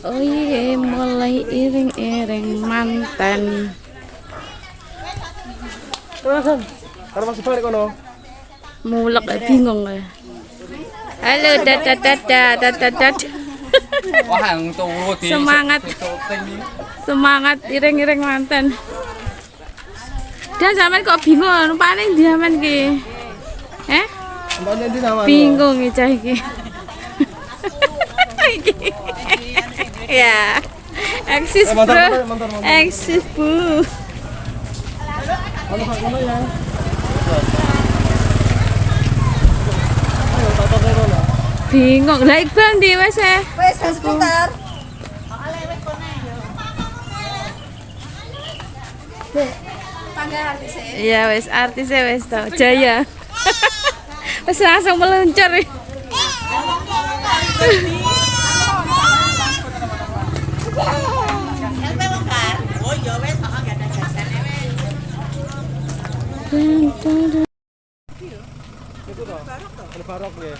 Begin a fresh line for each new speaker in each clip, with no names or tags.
Oh iya, mulai iring-iring manten.
Terusan. Karena masih balik kono.
Mulek bingung ya. Halo, dadah dadah dadah dadah.
Wah, yang turu di
Semangat. Semangat iring-iring manten. Dan sampean kok bingung, paling ndi sampean ki? Eh? Bingung iki cah iki. Iki. Ya. Eksis, Bro. Eksis, Bu. Bingung. Lah Iqbal ndi wes e?
Wes wis putar.
Iya wes artisnya wes tau Jaya. Wes langsung meluncur.
Ada barok ya.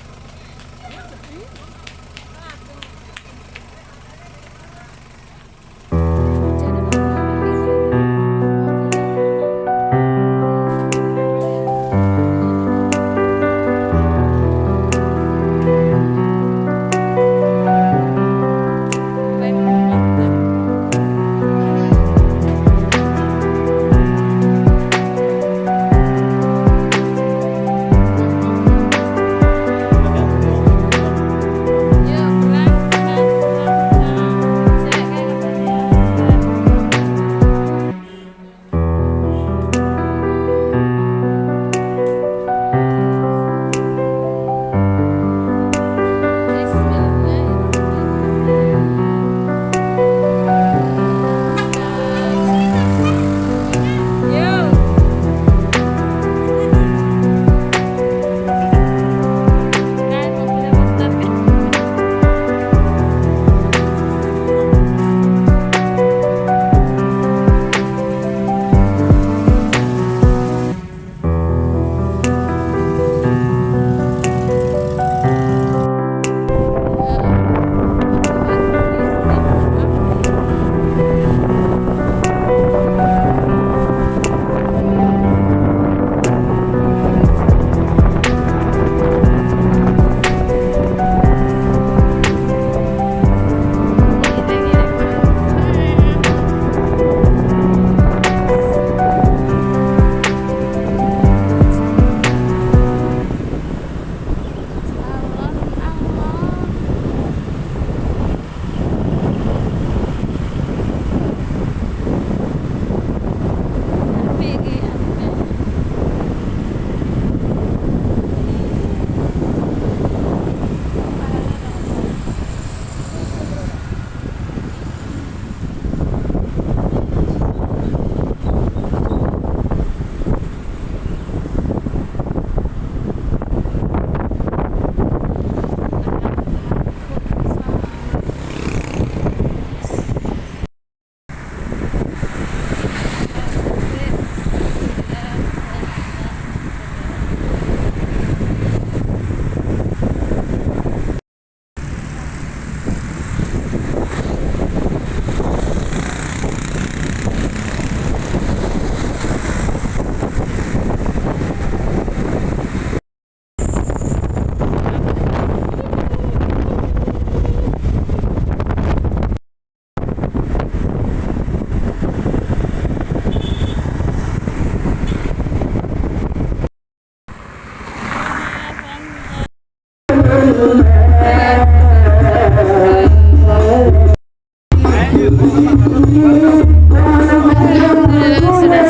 Sudah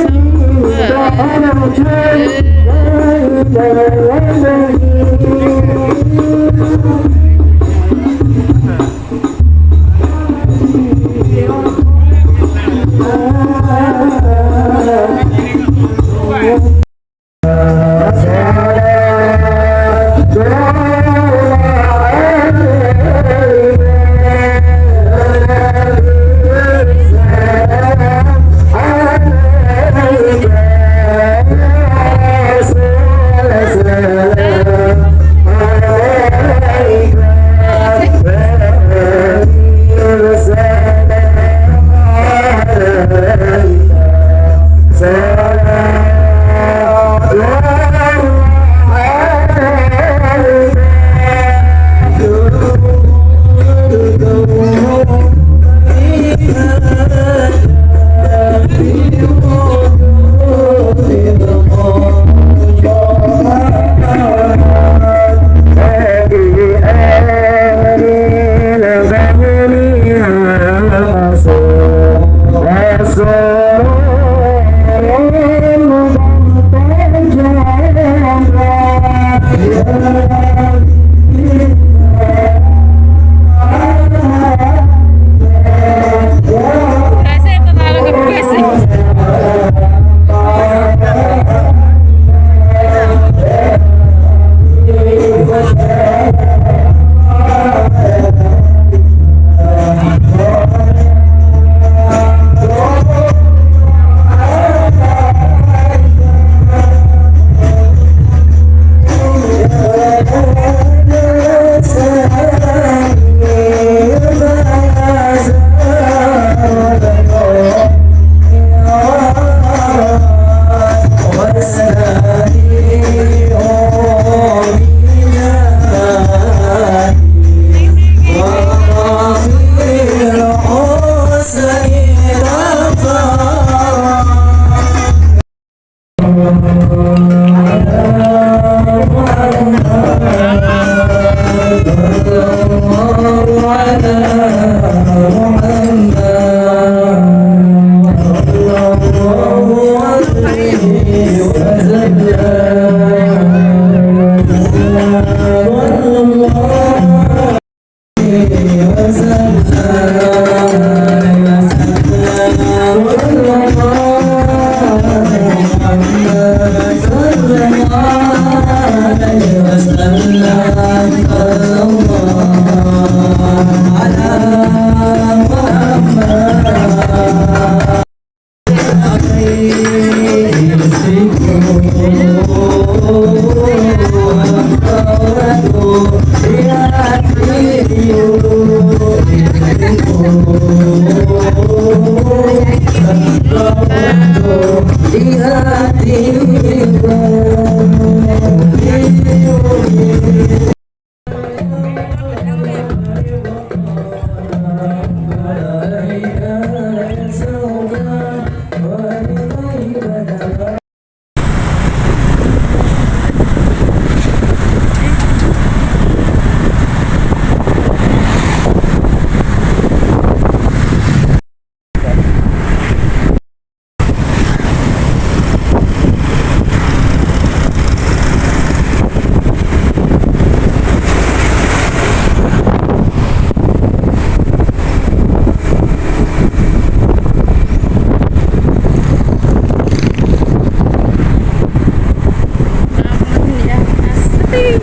sampai.
Ya, asri.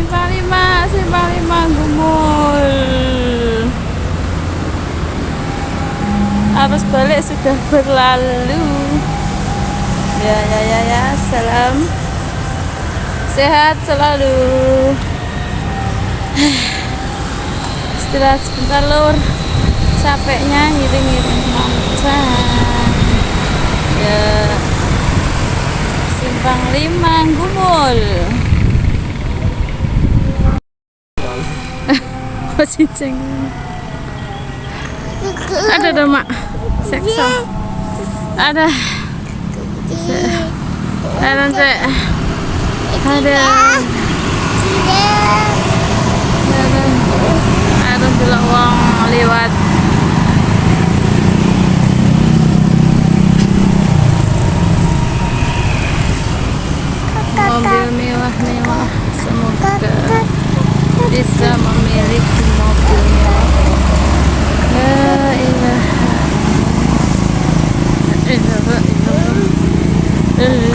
Simpang lima, simpang lima Gumul. Arus balik sudah berlalu. Ya ya ya ya, salam sehat selalu. Istirahat sebentar, lur. Capeknya ngiring-ngiring mancan. Ya, simpang lima Gumul. Oh, cicing. Ada ada, Mak. Sekso. Ada. Ada, Cek. Ada. Ada. Ada delok wong liwat. Mobil mewah-mewah. Semoga bisa memiliki mobil mewah. La ilaha illallah illallah.